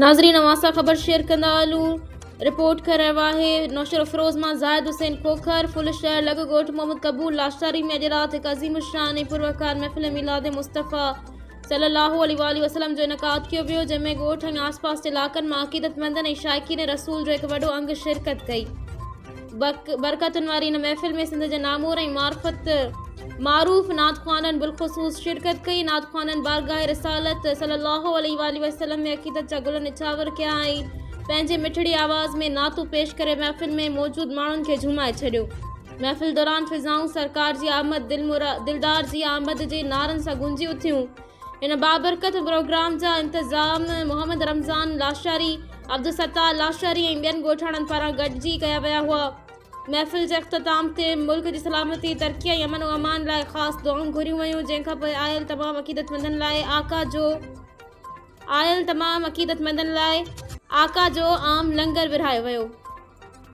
ناظرين اوهان سان خبر شيئر ڪندا هلون رپورٽ ڪري رهيو آهي نوشهروفيروز مان زاهد حسين کوکر ڦل شهر لڳ ڳوٺ محمد قبول لاشاري ۾ اڄ رات هڪ عظيم الشان ۽ پروقار محفل ميلاد مصطفيٰ صلي الله عليه واٰله وسلم جو انعقاد ڪيو ويو جنهن ۾ ڳوٺ ۽ آس پاس جي علائقن مان عقيدتمندن ۽ شائقين رسول جو هڪ وڏو انگ شرڪت ڪئي برڪتن واري هن محفل ۾ سنڌ جي نامور ۽ معرفت معروف نعت خوانن بالخصوص شرڪت ڪئي. نعت خوانن بارگاهه رسالت صلي الله عليه واٰله وسلم ۾ عقيدت جا گل نڇاور ڪيا ۽ پنهنجي مٺڙي آواز ۾ نعتون پيش ڪري محفل ۾ موجود ماڻهن کي جهومائي ڇڏيو. محفل دوران فضائون سرڪار جي آمد دلدار جي آمد جي نعرن سان گونجي اٿيون. هن بابرڪت پروگرام جا انتظام محمد رمضان لاشاري، عبدالستار لاشاري ۽ ٻين ڳوٺاڻن پاران گڏجي ڪيا ويا هئا. محفل جي اختتام تي ملڪ جي سلامتي، ترقي ۽ امن و امان لاء خاص دعائون گهريون ويون، جنهن کانپوء آيل تمام عقيدتمندن لاء آقا جو آيل تمام عقيدتمندن لاء آقا جو عام لنگر ورهايو ويو.